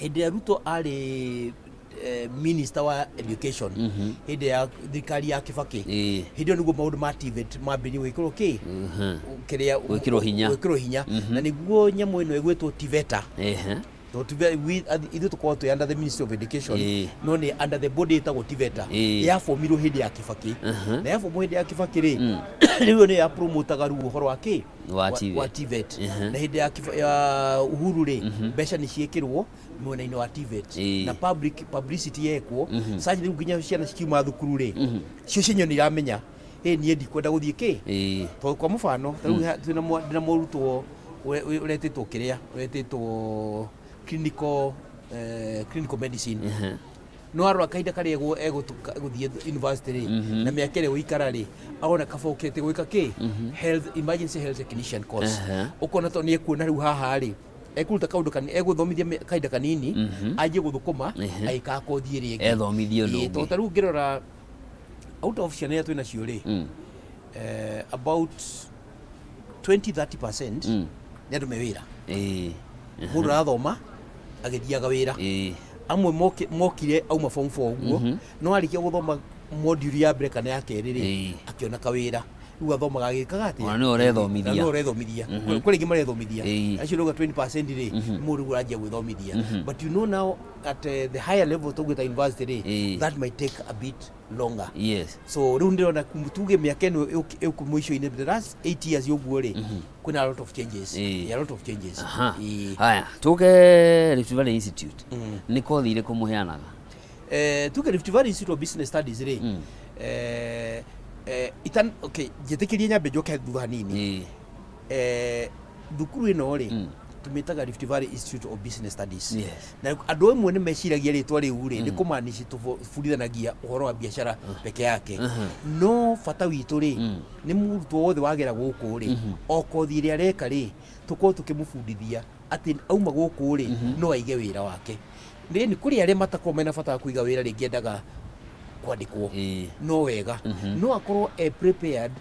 Hĩndĩ ĩrĩa Ruto arĩ minister wa education, hĩndĩ ya thirikari ya Kibaki, hĩndĩ ĩyo nĩguo maũndũ ma TVET mambĩrĩirie gwĩkĩrwo kĩ kĩrĩa. Gwĩkĩrwo hinya. Gwĩkĩrwo hinya, na nĩguo nyamũ ĩno ĩgwĩtwo TVETA. Tondũ ithuĩ tũkoragwo twĩ under the Ministry of Education, no nĩ under the body ĩtagwo TVETA. Yabomirwo hĩndĩ ya Kibaki, na yabomwo hĩndĩ ya Kibaki rĩ, rĩu ĩyo nĩyo yapromotaga rĩu ũhoro wa kĩ wa TVET. Wa TVET. Na hĩndĩ ya Uhuru rĩ, mbeca nĩ ciĩkĩrwo mwena-inĩ wa TVET na publicity yekwo such rĩu nginya ciana cikiuma thukuru rĩ, cio cienyewe nĩ iramenya ĩ niĩ ndikwenda gũthiĩ kĩ. Tondũ kwa mũbano ta rĩu ndĩna mũrutwo ũretĩtwo kĩrĩa ũretĩtwo clinical medicine, no arora kahinda karĩa egũthiĩ university rĩ, na mĩaka ĩrĩa egũikara rĩ, arona kaba ũkĩte gwĩka kĩ health, emergency health technician course. Ũkona tondũ nĩ ekuona rĩu haha rĩ, ekũruta kaũndũ kanini, egũthomithia kahinda kanini, anjie gũthũkũma agĩkaga kothi ĩrĩa ĩngĩ. Ethomithie ũndũ Ĩĩ, tondũ ũngĩ. Ta rĩu ngĩrora out of ciana iria twĩ nacio rĩ, about 20-30% nĩ andũ me wĩra. Mũndũ arathoma agĩthiaga wĩra. Amwe mokire auma form 4 ũguo, no arĩkia gũthoma module ya mbere kana ya kerĩ rĩ, akĩona kawĩra, rĩu athomaga agĩkaga atĩa? Ona nĩwe ũrethomithia. Na nĩwe ũrethomithia. Kũrĩ aingĩ marethomithia. Acio rauga 20% rĩ, mũndũ rĩu aranjia gwĩthomithia. But you know now at the higher level, tũgwĩta university rĩ, that might take a bit longer. So rĩu ndĩrona tuge mĩaka ĩno ĩũku mũico-inĩ, the last 8 years ũguo rĩ, kwĩna a lot of changes. Yeah, a lot of changes. Haya, tuke Rift Valley Institute. Nĩ kothi irĩkũ mũheanaga? Tuge Rift Valley Institute of Business Studies rĩ, itan okay, njĩtĩkĩrie nyambe njoke thutha hanini. Thukuru ĩno rĩ, tũmĩtaga Rift Valley Institute of Business Studies. Na andũ amwe nĩ meciragia rĩtwa rĩu rĩ, nĩ kũmaanisha tũbundithanagia ũhoro wa biacara peke yake. No bata witũ rĩ, nĩ mũrutwo wothe wagera gũkũ rĩ, o kothi ĩrĩa areka rĩ, tũkorwo tũkĩmũbundithia atĩ auma gũkũ rĩ, no aige wĩra wake. Nĩ kũrĩ arĩa matakorwo mena bata wa kũiga wĩra, rĩngĩ endaga kwandĩkwo, no wega no akorwo e prepared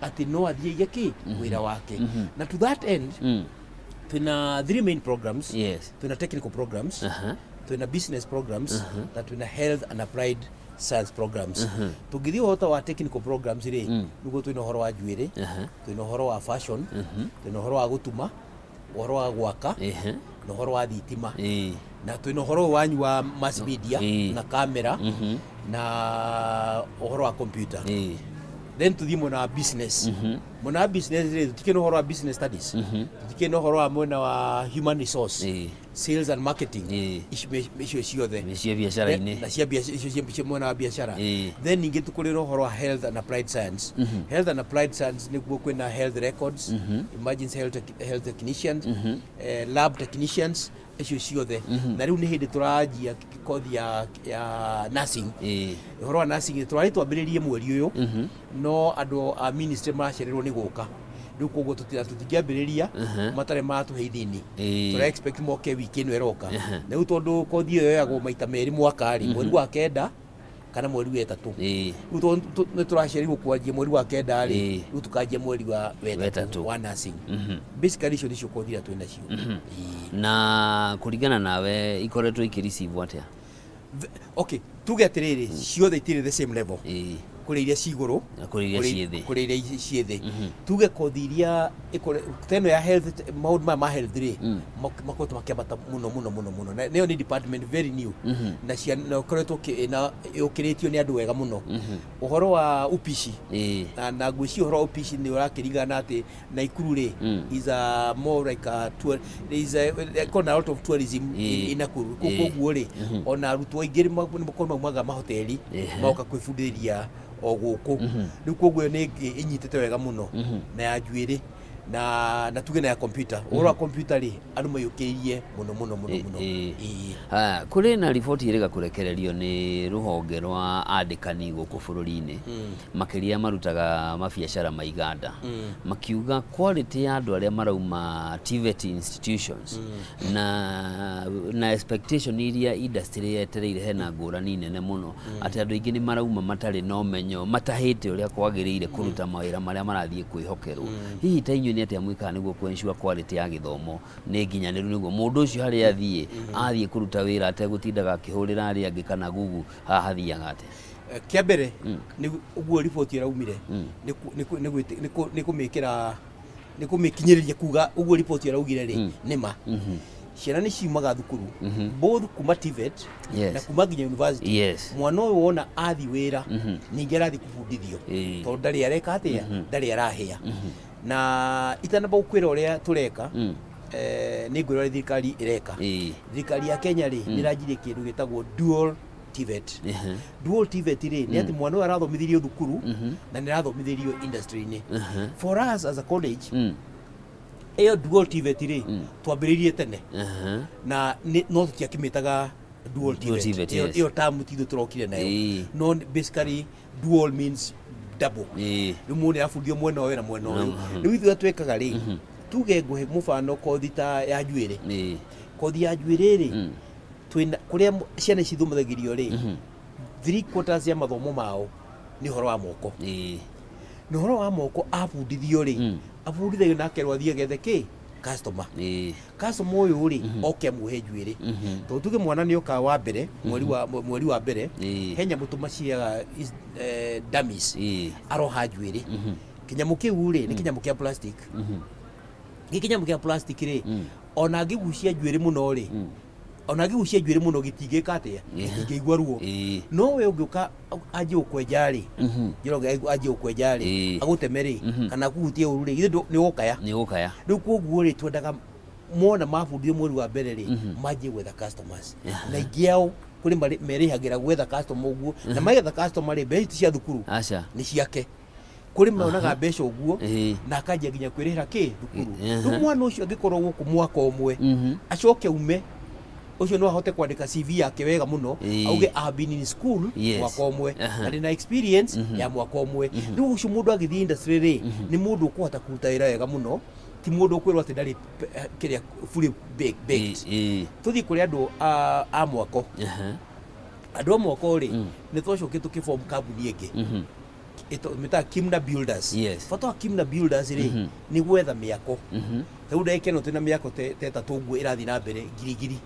atĩ no athiĩ aige kĩ wĩra wake. Na to that end, twĩna three main programs. Twĩna technical programs, twĩna business programs, na twĩna health and applied science programs. Tũngĩthiĩ ũhoro ta wa technical programs rĩ, nĩguo twĩna ũhoro wa njuĩrĩ, twĩna ũhoro wa fashion, twĩna ũhoro wa gũtuma, ũhoro wa gwaka, na ũhoro wa thitima, na twĩna ũhoro ũyũ wanyu wa mass media na kamera na ũhoro wa computer. Then tuthiĩ mwena wa business. Mwena wa business rĩ, tũtikĩrĩ na ũhoro wa business studies, tũtikĩrĩ na ũhoro wa mwena wa human resource, sales and marketing, icio ciothe. Cia biacara-inĩ. Na cia biacara, icio cia mwena wa biacara. Then ningĩ tũkũrĩ na ũhoro wa health and applied science. Health and applied science nĩguo kwĩna health records, emergency health technicians, lab technicians, icio ciothe. Na rĩu nĩ hĩndĩ tũranjia kothi ya nursing. Ũhoro wa nursing tũrarĩ twambĩrĩrie mweri ũyũ, no andũ a ministry maracererwo nĩ gũka rĩu, koguo tũtingĩambĩrĩria matarĩ maratũhe ithini. Tũra expect moke wiki ĩno ĩroka. Na rĩu tondũ kothi ĩyo yoyagwo maita merĩ mwaka rĩ, mweri wa kenda kana mweri wa ĩtatũ. Rĩu tondũ nĩ tũracereirwo kwanjia mweri wa kenda rĩ, rĩu tũkanjia mweri wa wetatũ Wetatũ. wa nursing. Basically icio nĩcio kothi iria twĩ nacio. Na kũringana nawe ikoretwo ikĩreceive atĩa? Okay, tuge atĩrĩrĩ, ciothe itirĩ the same level. Kũrĩ iria ci igũrũ, Na kũrĩ iria ciĩ thĩ. Kũrĩ iria ciĩ thĩ. Tuge kothi iria ta ĩno ya health, maũndũ maya ma health rĩ, makoretwo makĩambata mũno mũno mũno mũno. Na nĩyo nĩ department very new na na ũkoretwo yũkĩrĩtio nĩ andũ wega mũno. Ũhoro wa upishi, na ngwĩciria ũhoro wa upishi nĩ ũrakĩringana atĩ Naikuru rĩ, is a more like a tour, there is a got a lot of tourism in Nakuru. Koguo rĩ, ona arutwo aingĩ nĩ makorwo maumaga mahoteli magoka kwĩbundithĩria o gũkũ. Rĩu koguo ĩyo nĩ ĩngĩ ĩnyitĩte wega mũno, na ya njuĩrĩ na tuge na ya computer. Ũhoro wa computer rĩ, andũ maiyũkĩirie mũno mũno mũno mũno. Haya, kũrĩ na riboti ĩrĩga kũrekererio nĩ rũhonge rwa andĩkani gũkũ bũrũri-inĩ, makĩria marutaga mabiacara ma iganda, makiuga quality ya andũ arĩa marauma TVET institutions na Na expectation iria industry yetereire hena ngũrani nene mũno, atĩ andũ aingĩ nĩ marauma matarĩ na ũmenyo, matahĩte ũrĩa kwagĩrĩire kũruta mawĩra marĩa marathiĩ kwĩhokerwo. Hihi ta inyuĩ nĩ atĩa mwĩkaga nĩguo kũ-ensure quality ya gĩthomo nĩ nginyanĩru, nĩguo mũndũ ũcio harĩa athiĩ kũruta wĩra ategũtindaga akĩhũrĩra arĩa angĩ kana Google haha hathiaga atĩa? Kĩa mbere nĩ ũguo riboti ĩraumire nĩ kũmĩkĩra, nĩ kũmĩkinyĩrĩria kuga ũguo riboti ĩraugire rĩ nĩ ma. Ciana nĩ ciumaga thukuru both kuma TVET na kuma nginya university. Mwana ũyũ wona athi wĩra, ningĩ arathiĩ kũbundithio, tondũ ndarĩ areka atĩa, ndarĩ arahĩa. Na itanamba gũkwĩra ũrĩa tũreka, nĩ ngwĩra ũrĩa thirikari ĩreka. Thirikari ya Kenya rĩ, nĩ ĩranjirie kĩndũ gĩtagwo dual TVET. Dual TVET rĩ, nĩ atĩ mwana ũyũ arathomithirio thukuru na nĩ arathomithĩrio industry-inĩ. For us as a college, ĩyo dual TVET rĩ, twambĩrĩirie tene na no tũtiakĩmĩtaga dual Dual TVET. TVET, yes. Ĩyo term ti ithuĩ tũrokire nayo. No basically dual means double. Rĩu mũndũ nĩarabundithio mwena ũyũ na mwena ũyũ. Rĩu ithuĩ twekaga rĩ, tuge ngũhe mũbano kothi ta ya njuĩrĩ. Kothi ya njuĩrĩ rĩ, twĩna kũrĩa ciana ici ithomithagĩrio rĩ, 3/4 ya mathomo mao nĩ ũhoro wa moko. Na ũhoro wa moko abundithio rĩ, abundithagio na akerwo athiĩ agethe kĩ customer. Customer ũyũ rĩ, oke amuohe njuĩrĩ. Tondũ tuge mwana nĩ oka wa mbere mweri wa mbere, he nyamũ tũmaciaga dummies, aroha njuĩrĩ. Kĩnyamũ kĩu rĩ, nĩ kĩnyamũ kĩa plastic. Gĩkĩ kĩnyamũ kĩa plastic rĩ, ona angĩgucia njuĩrĩ mũno rĩ, ona angĩgucia njuĩrĩ mũno gĩtingĩka atĩa, gĩtingĩigua ruo. No we ũngĩũka anjie gũkwenja rĩ, njĩra anjie gũkwenja rĩ, agũteme rĩ, kana akũhutie ũru rĩ, githĩ nĩ ũgũkaya? Nĩ gũkaya. Rĩu koguo rĩ, twendaga mona mabundithio mweri wa mbere rĩ, manjie gwetha customers. Na aingĩ ao kũrĩ merĩhagĩra gwetha customer ũguo, na magetha customer rĩ, mbeca ici ti cia thukuru, Aca. nĩ ciake. Kũrĩ monaga mbeca ũguo na akanjia nginya kwĩrĩhĩra kĩ thukuru. Rĩu mwana ũcio angĩkorwo gũkũ mwaka ũmwe, acoke ume, ũcio no ahote kwandĩka CV yake wega mũno, auge I have been in school mwaka ũmwe na ndĩna experience ya mwaka ũmwe. Rĩu ũcio mũndũ agĩthiĩ industry rĩ, nĩ mũndũ ũkũhota kũruta wĩra wega mũno, ti mũndũ ũkwĩrwo atĩ ndarĩ kĩrĩa fully baked. Tũthiĩ kũrĩ andũ a mwako. Andũ a mwako rĩ, nĩ twacokire tũkĩform kambuni ĩngĩ mĩtaga Kimna Builders. Bata wa Kimna Builders rĩ, nĩ gwetha mĩako. Rĩu ndagĩka ĩno twĩna mĩako ta ĩtatũ ũguo ĩrathiĩ na mbere Ngirigiri.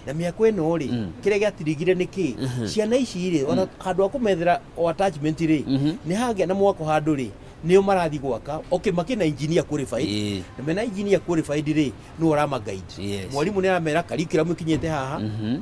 Na mĩako ĩno rĩ, kĩrĩa gĩatirigire nĩ kĩ, ciana ici rĩ, ona handũ ha kũmethera o attachment rĩ, nĩ hagĩa na mwako handũ rĩ, nĩo marathiĩ gwaka. Okay, makĩna engineer qualified, na mena engineer qualified rĩ, nĩwe ũrama guide. Mwarimũ nĩ aramera curriculum ĩkinyĩte haha,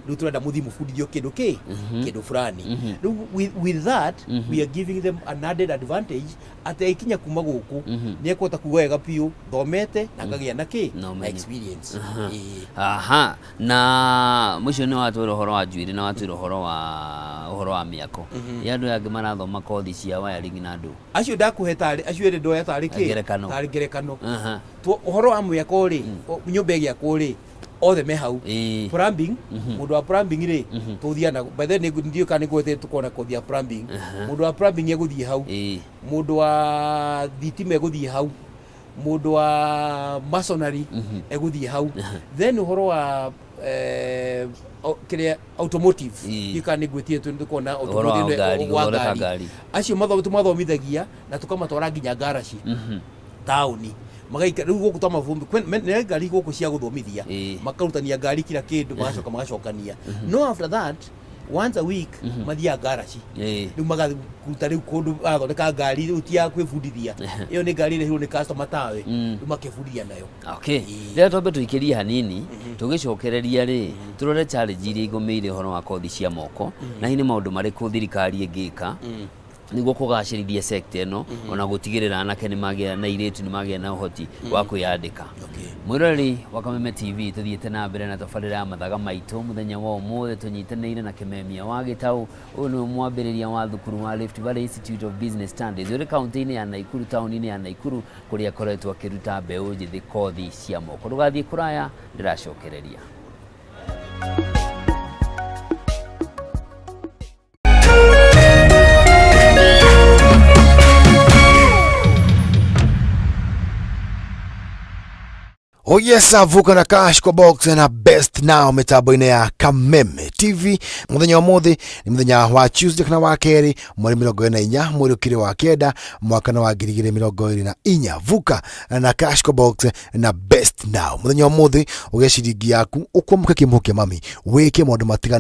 rĩu tũrenda mũthiĩ mũbundithio kĩndũ kĩ kĩndũ fulani. Rĩu with that we are giving them an added advantage atĩ aikinya kuma gũkũ nĩ ekũhota kuga wega biũ thomete na ngagĩa na kĩ, Na na ũmenyo. experience. Ĩĩ. Aha, na mũico nĩ watwĩra ũhoro wa njuĩrĩ na watwĩra ũhoro wa mĩako ya andũ aya angĩ marathoma kothi cia wiring na andũ. Acio ndakũhe tarĩ acio erĩ ndoya tarĩ kĩ? Ngerekano. Tarĩ ngerekano. Ũhoro wa mwĩako rĩ, nyũmba ĩgĩakwo rĩ, othe me hau. Plumbing, mũndũ wa plumbing rĩ, tũthiaga na by the way ndiũĩ kana nĩ ngwetete tũkona kothi ya plumbing. Mũndũ wa plumbing egũthiĩ hau, mũndũ wa thitima egũthiĩ hau, mũndũ wa masonry egũthiĩ hau. Then ũhoro wa kĩrĩa automotive, ndiũĩ kana nĩ ngwĩtire tũkona Ũhoro wa automotive ngari, wa gũthondeka ngari. Ngari. Acio tũmathomithagia na tũkamatwara nginya ngaraci taũni magaikara. Rĩu gũkũ twamabundithia nĩ ngari gũkũ cia gũthomithia, makarutania ngari kila kĩndũ, magacoka magacokania. No after that, once a week mathiaga ngaraci. Rĩu magathiĩ kũruta rĩu kũndũ barathondeka ngari, rĩu ti ya kwĩbundithia, ĩyo nĩ ngari ĩrehirwo nĩ customer tawe, rĩu makebundithia nayo. Okay. Rĩrĩa twambe tũikĩrie hanini, tũgĩcokereria rĩ, tũrore challenge iria igũmĩire ũhoro wa kothi cia moko, na hihi nĩ maũndũ marĩkũ thirikari ĩngĩka nĩguo kũgacĩrithia sector ĩno, ona gũtigĩrĩra anake nĩ magĩa na airĩtu nĩ magĩa na ũhoti wa kwĩyandĩka. Mwĩroreri wa Kameme TV, tũthiĩte na mbere na tabarĩra ya mathaga maitũ mũthenya wa ũmũthĩ, tũnyitanĩire na Kĩmemia wa Gĩtaũ. Ũyũ nĩwe mwambĩrĩria wa thukuru wa Rift Valley Institute of Business Studies ũrĩ kaunti-inĩ ya Naikuru, taũni-inĩ ya Naikuru, kũrĩa akoretwo akĩruta mbeũ njĩthĩ kothi cia moko. Ndũgathiĩ kũraya, ndĩracokereria. Oh yes, avuka na cash kwa box na best now mitambo-inĩ ya Kameme TV. Mũthenya wa mũthĩ nĩ mũthenya wa Tuesday kana wa kerĩ, mweri 24, mweri ũkĩrĩ wa kenda, mwaka wa 2024. Vuka na cash kwa box na best now. Mũthenya wa mũthĩ ũgĩe ciringi yaku, ũkwamũke kĩmũke mami, wĩke maũndũ matiganĩte.